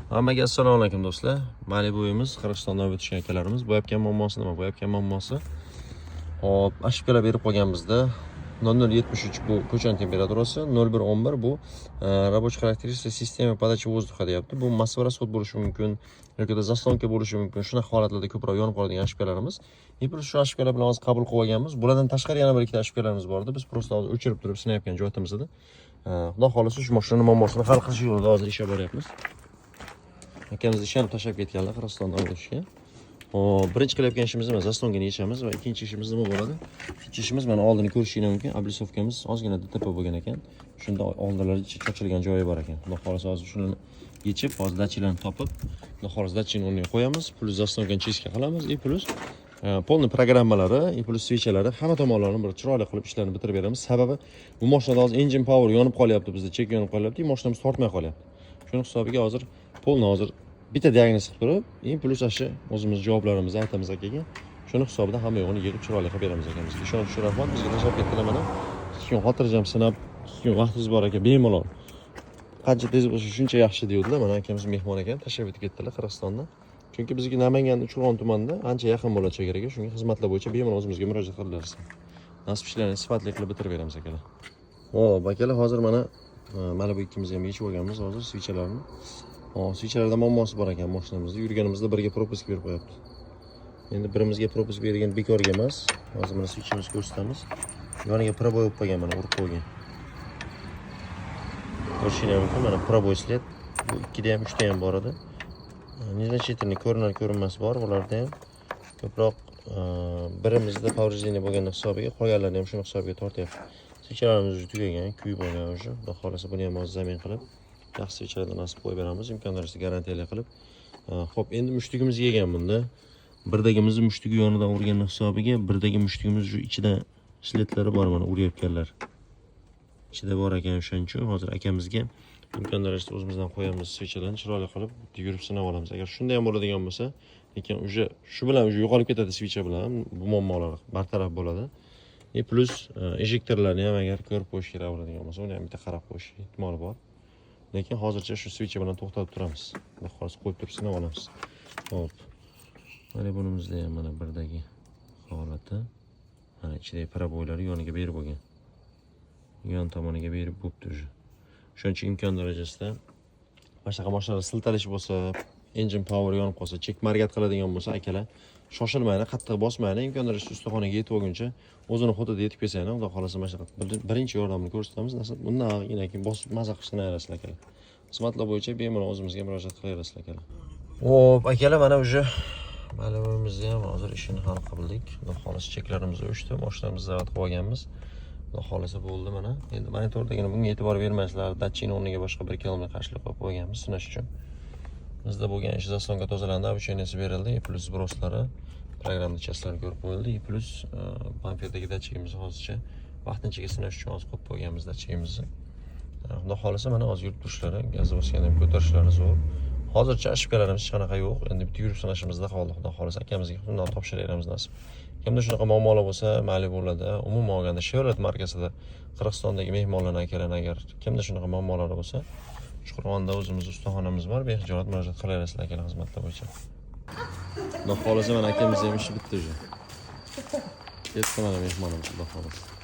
Hammaga assalomu alaykum, do'stlar. Malibu'miz Qirg'izistondan o'tishgan akalarimiz. Bo'yabgan muammosi nima? Bo'yabgan muammosi. Hop, ошибка lar berib qolgan bizda. 0073 bu ko'chani temperaturasi, 0111 bu рабочая характеристика системы подачи воздуха deyapti. Bu массовый расход bo'lishi mumkin yoki заслонка bo'lishi mumkin. Shunaqa holatlarda ko'proq yonib qoladigan ошибка larimiz. И плюс shu ошибка lar bilan hozir qabul qilib olganmiz. Bulardan tashqari yana bir ikkita ошибка larimiz bor edi. Biz просто hozir o'chirib turib sinayotgan joyimiz edi. Xudo xohlasa, shu mashinani muammosini hal qilish yo'lida hozir ish olib boryapmiz. Akamiz ishonib tashlab ketganlar Qirg'izistondan o'tishga. Hop, birinchi qilayotgan ishimiz nima? Заслонка ni yechamiz va ikkinchi ishimiz nima bo'ladi? Ikkinchi ishimiz, mana, oldini ko'rishinglar mumkin. Облицовка miz ozgina ДТП bo'lgan ekan. Shunda oldinlari chochilgan joyi bor ekan. Xudo xohlasa, hozir shuni yechib, hozir datchiklarni topib, Xudo xohlasa, datchikni o'rniga qo'yamiz, плюс заслонка ni чистка qilamiz и плюс полный programmalari и плюс свеча lari, hamma tomonlarini bir chiroyli qilib ishlarni bitirib beramiz. Sababi bu mashinada hozir engine power yonib qolyapti, bizda chek yonib qolyapti, mashinamiz tortmay qolyapti. Shuni hisobiga hozir полный hozir bitta diagnoz qilib turib, и плюс shu o'zimiz javoblarimizni aytamiz akaga. Shuni hisobida hamma yo'g'ini yig'ib, chiroyli qilib beramiz akamizga. Ishonch uchun rahmat, bizga tashlab ketdilar mana. 2 kun xotirjam sinab, 2 kun vaqtingiz bor aka, bemalol. Qancha tez bo'lsa, shuncha yaxshi deydilar. Mana akamiz mehmon ekan, tashlab o'tib ketdilar Qirg'izistondan. Chunki bizga Namangan, Uchqo'rg'on tumanida ancha yaqin bo'ladi chegaraga. Shunga xizmatlar bo'yicha bemalol o'zimizga murojaat qilaverasiz. Nasib ishlarni sifatli qilib bitirib beramiz, akalar. Hop, akalar, hozir mana bu ikkimiz ham yechib olganmiz hozir свеча larni. Hop, свеча larda muammosi bor ekan mashinamizda. Yurganimizda birga пропуск berib qo'yapti. Endi birimizga пропуск bergan bekorga emas. Hozir mana свеча mizni ko'rsatamiz. Yoniga пробой bo'lib qolgan, mana, urib qo'ygan. Ko'rishinglar mumkin, mana пробой след. Bu ikkida ham, uchta ham bor edi. Незначительный ko'rinar ko'rinmas bor, ularda ham ko'proq birimizda повреждение bo'lgani hisobiga qolganlarni ham shuni hisobiga tortyapti. Свеча larimiz уже tugagan, kuyib olgan уже. Xudo xohlasa, buni ham hozir замен qilib, yaxshi свеча lardan nasib qo'yib beramiz, imkon darajasida garantiyali qilib. Xo'p, endi mushtigimiz yegan bunda. Birdagimizni mushtigi yonidan urgani hisobiga birdagi mushtigimiz shu ichida след lari bor, mana, urayotganlar. Ichida bor ekan, o'shaning uchun hozir akamizga imkon darajasida o'zimizdan qo'yamiz свеча larni, chiroyli qilib bitta yurib sinab olamiz. Agar shunda ham bo'ladigan bo'lsa, lekin уже shu bilan уже yo'qolib ketadi, свеча bilan bu muammolar bartaraf bo'ladi. И плюс ejektorlarni ham agar ko'rib qo'yish kerak bo'ladigan bo'lsa, uni ham bitta qarab qo'yish ehtimoli bor. Lekin hozircha shu свеча bilan to'xtatib turamiz. Xudo xohlasa, qo'yib turib sinab olamiz. Xo'p. Mana bunimizda ham mana birdagi holati. Mana ichidagi пробой lari yoniga berib bo'lgan. Yon tomoniga berib bo'pti уже. Shuning uchun imkon darajasida mana shunaqa mashinalar siltalish bo'lsa, engine power yonib qolsa, чек моргать qiladigan bo'lsa, akalar, shoshilmanglar, qattiq bosmanglar, imkon darajasida ustaxonaga yetib olguncha o'zini ход ida yetib kelsanglar, Xudo xohlasa, mana shunaqa birinchi yordamini ko'rsatamiz. Nasib bundan keyin bosib maza qilib sinaverasizlar, akalar. Xizmatlar bo'yicha bemalol o'zimizga murojaat qilaverasizlar, akalar. Xo'p, akalar, mana уже Malibu'mizni ham hozir ishini hal qildik. Xudo xohlasa, cheklarimiz o'chdi, mashinamizni zavod qilib olganmiz. Xudo xohlasa, bo'ldi mana. Endi monitordagina bunga e'tibor bermaysizlar. Datchikni o'rniga boshqa bir kilometr qarshilik qo'yib qo'yganmiz sinash uchun. Bizda bo'lgan ish: заслонка tozalandi, обучение si berildi, и плюс сброс lari, программный часть lari ko'rib qo'yildi, и плюс bamferdagi datchigimizni hozircha vaqtinchaga sinash uchun hozir qo'yib qo'yganmiz datchigimizni. Xudo xohlasa, mana hozir yurib turishlari, gazni bosganda ham ko'tarishlari zo'r. Hozircha ошибка larimiz hech qanaqa yo'q. Endi bitta yurib sinashimizda qoldi. Xudo xohlasa, akamizga bundan topshiraveramiz nasib. Kimda shunaqa muammolar bo'lsa, Malibularda, umuman olganda Chevrolet markasida Qirg'izistondagi mehmonlarni, akalarni, agar kimda shunaqa muammolari bo'lsa, Uchqo'rg'onda o'zimiz ustaxonamiz bor, bexijolat murojaat qilaverasizlar, akalar, xizmatlar bo'yicha. Xudo xohlasa, mana akamiz ham ishi bitdi уже. Ketdi mana mehmonimiz, Xudo xohlasa.